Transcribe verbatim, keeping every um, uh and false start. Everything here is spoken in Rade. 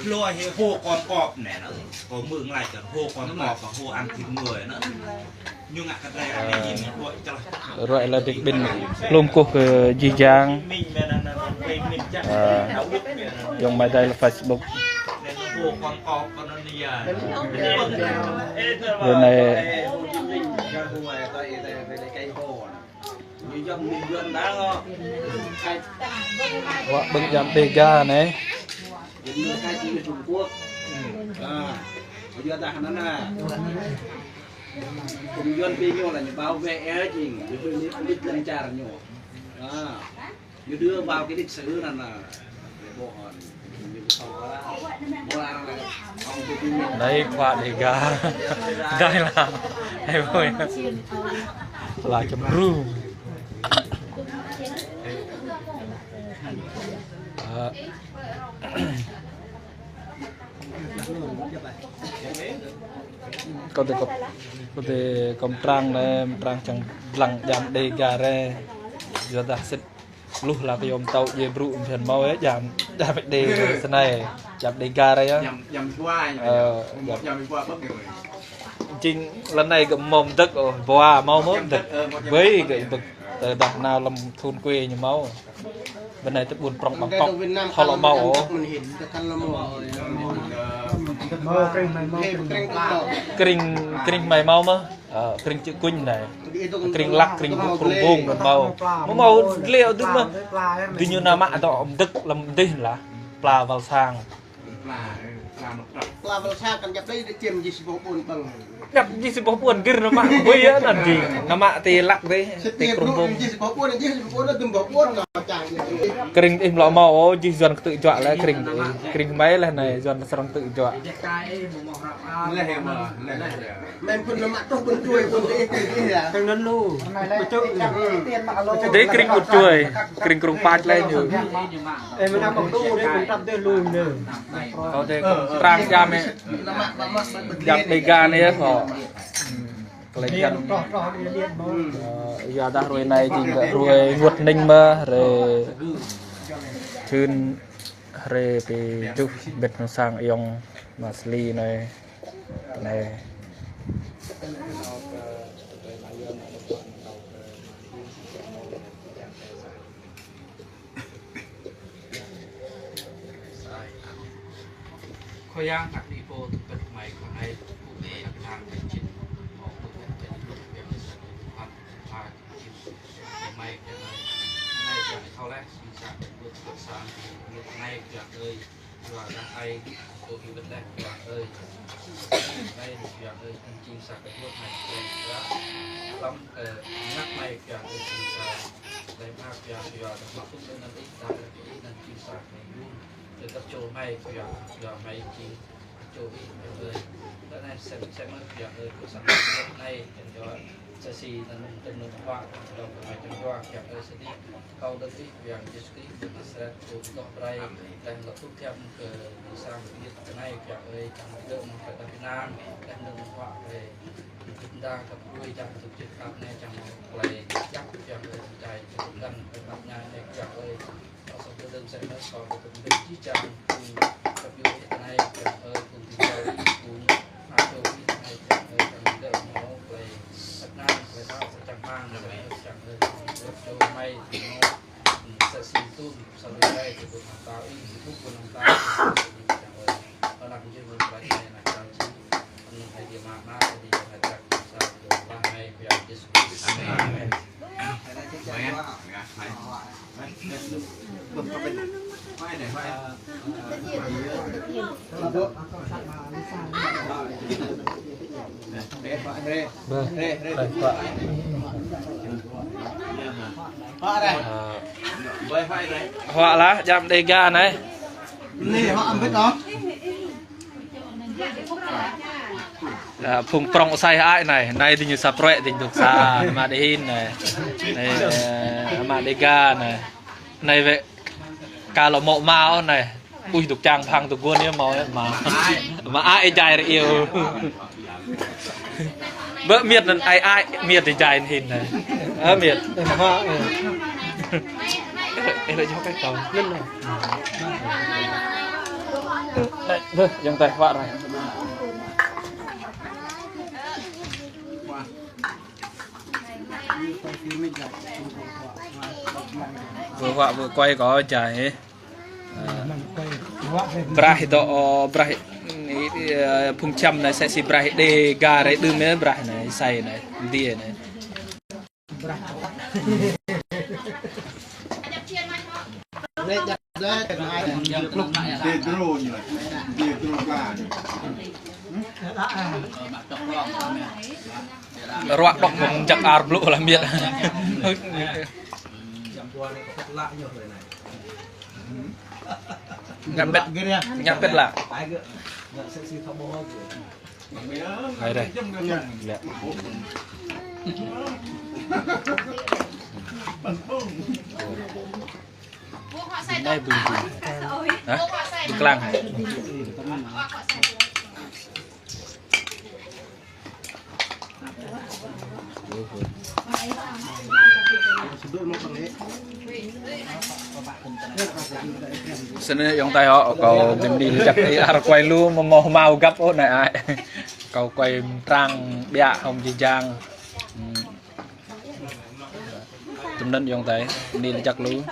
Hlua hĕ hô kon kop nĕ, kâo mơ̆ng lač kơ hô kon kop, hô ăn thịt người nĕ. Ñu ngă kơ drei anei jing ñu ƀuh člah. Ruai la dik bin lum kuh kơ jih jang. Ơ, yŏng mai dai la Facebook. Hô kon kop kơ anăn ya. Ruai anei. Wă ƀơ̆ng djam Đêga anei. Trung Quốc. Ơ, yua dah anăn nă. Kơ Yuăn bi ñu lač ñu bảo vệ jing, ñu bi lip lip lăn čar ñu. Ơ, ñu đưa vào cái lịch sử anăn nă. Để bộ hòn. Anei khua Đêga. Dai la. Hei, ôi. La čăm ru. Ơ. Kâo dê kâo, kâo dê kâo mtrang anei, mtrang čiăng dlăng djam Đêga re. Yua dah sĭt luh la kơ yom tâo djiê brŭ bhiăn mâo ya, djam, djam Đê snei, djam Đêga re ya. Djam, djam Bua, ơ, djam, djam Bua ƀơ̆ng. Jing lăn anei gơ̆ mâo mdơ̆k ôh, Bua mâo mơh mdơ̆k. Ơ, mâo djam Bua. Wei gơ̆ ƀơ̆ng tơdah nao lăm thŭn kuê ñu mâo. Bên anei tơ ƀuôn prŏng Bangkok, thâo lŏ mâo ôh. Krĭng, krĭng hmei mâo mơh. Ơ, krĭng čư̆ kuñ anei. Krĭng lăk, krĭng bŭk, krŭng bông, anăn mâo. Mâo mâo dliê dŭm mơh. Diñu nao mă dŏ mdơ̆k lăm dih lah. Pla wăl sang. Pla, ơ, pla mă prăk. Pla wăl sang kăn djăp dih, dih čiêm jih si boh ƀuôn ƀơ̆ng. Djăp jih si boh ƀuôn gĭr nao mă. Ƀuh ya anăn jing. Nao mă ti lăk dih. Ti krŭng bông. Jih si boh ƀuôn, jih si boh ƀuôn, dŭm boh ƀuôn, nao čang jih. Krĭng ih mlŏ mâo, ôh, jih Yuăn ktư̆ juă leh krĭng ih. Krĭng hmei leh anei, Yuăn srăng ktư̆ juă. Leh ya, mă, leh ya. Mem phŭn nao mă truh ƀuôn Čuê, ƀuôn ti ih, ti ih ya. Tơl anăn lu. Dê krĭng ƀuôn Čuê, krĭng krŭng pač leh ñu. Ơ, mnăm mă tu dê, mnăm tăp dê lu nê. Kâo dê kâo mtrang djam anei. Djam Đêga anei ya, kâo. Klei djam. Ơ, yua dah ruai anei jing gơ̆ ruai Ênguôt Hnĭng mơh, ruai Čhưn, ruai bi juh bĭt hŏng sang ayŏng Masli anei. Anei. Khua Yang, ngă kơ ih pô tơpăt hmei kơ hmei, pô hmei ngă kơ hmei čĭt, mâo pô hmei čĭt, yang sa phat, phat, čĭt, hmei kơ hmei. Hmei kơ hmei thâo leh, sĭt sa kơ pô tơpăt sang, hmei kơ hmei kơ hmei. Yua dah ai, kơ ih wĭt leh, Khua Yang ơi. Hmei, Khua Yang ơi, anăn jing sa kơ pô hmei, hmei, hlăm, ơ, ngă hmei, Khua Yang ơi, jing sa, hmei, Khua Yang, yua dah mă pŭk anăn ih, dah kơ ih, anăn jing sa kơ ih. Tơ kơ čô hmei, Khua Yang, yua hmei jing čô ih, Khua Yang ơi. Tơ anei sem, sem mơh, Khua Yang ơi, kơ sa mơh, anei, kơ čô, sa si, anăn, tơ anăn, huă, kơ hmei, Khua Yang ơi, sa di. Kâo dơ̆ng ih, Khua Yang Yêsu Krist, Nasaret, kâo doh brei, leh lŏ tŭ thiăm kơ ƀuôn sang ƀiăt anei, Khua Yang ơi, čiăng dơ̆ng mơ̆ng klei êđăp ênang, leh dơ̆ng mơ̆ng huă klei dŭt đa kơ pruê, čiăng dôk čih ktang anei, čiăng mâo klei jăk, Khua Yang ơi, čai, čai kăn, kơ ƀăt ñai anei, Khua Yang ơi. Kâo sŏk dơ̆ng msĕ mơh, kâo dơ̆ng msĕ jih jang, phung kăp yua ih anei, Khua Yang ơi, phung ti jao ih, phung hmei čô ih anei, Khua Yang ơi, čiăng dơ̆ng mâo klei êđăp ênang, klei đăo, klei čang hmăng, Khua Yang ơi, Khua Yang ơi, čiăng dơ̆ng mâo klei êđăp ênang, Sa si tŭ, sa lui rai, kơ ƀuôn hmăng tao ih, kơ ƀuôn hmăng tao ih, kơ ƀuôn hmăng tao ih. Kơ anăn jih ƀuôn hmăng tao ih, anăn čar čih, anăn Aê Diê Ama, Ama, Aê Diê Ama, čar čih, sa, kơ ƀuôn hmăng tao ih, Khua Yang Yêsu Krist. Amen. Huă lah, djam Đêga anei. Ơ, phung prŏng asei hơăi anei, anei diñu sa pruê̆ diñu dôk sa, mă đĭ hin anei. Anei, ơ, mă Đêga anei. Anei wĕ ka lŏ mâo mâo anei. Ui, dôk čang phang dôk guôn yơh mâo yơh mâo. Mă ai jai rei iêu. Bơ miêt anăn ai ai miêt ti jai hin anei. Ơ miêt. Ê, mà hoa, ê. Ê, ê, ê, cho cái cầu. Lên rồi. Đây, đây, dòng tay hoa rồi. Vừa họa vừa quay có chả hả? Braih dŏ, ơ, braih, ơ, phung čăm anei msĕ si braih Đêga rei đưm ơ braih anei, asei anei, mdiê anei. Ruă dôk jăk ar blŭ lah miêt. Ngă pĭt, ngă pĭt lah. Hai đây. Lĕ. Ding anei bưng bưng. Hả? Bưng klang. Snăn ayŏng adei hŏ, kâo bi mni lač jăk ih ar quay lu, amâo mâo hmao găp ôh anei ai. Kâo quay mtrang ƀiă hŏng jih jang. Hmm. Tŭm anăn ayŏng adei, bi mni lač jăk lu.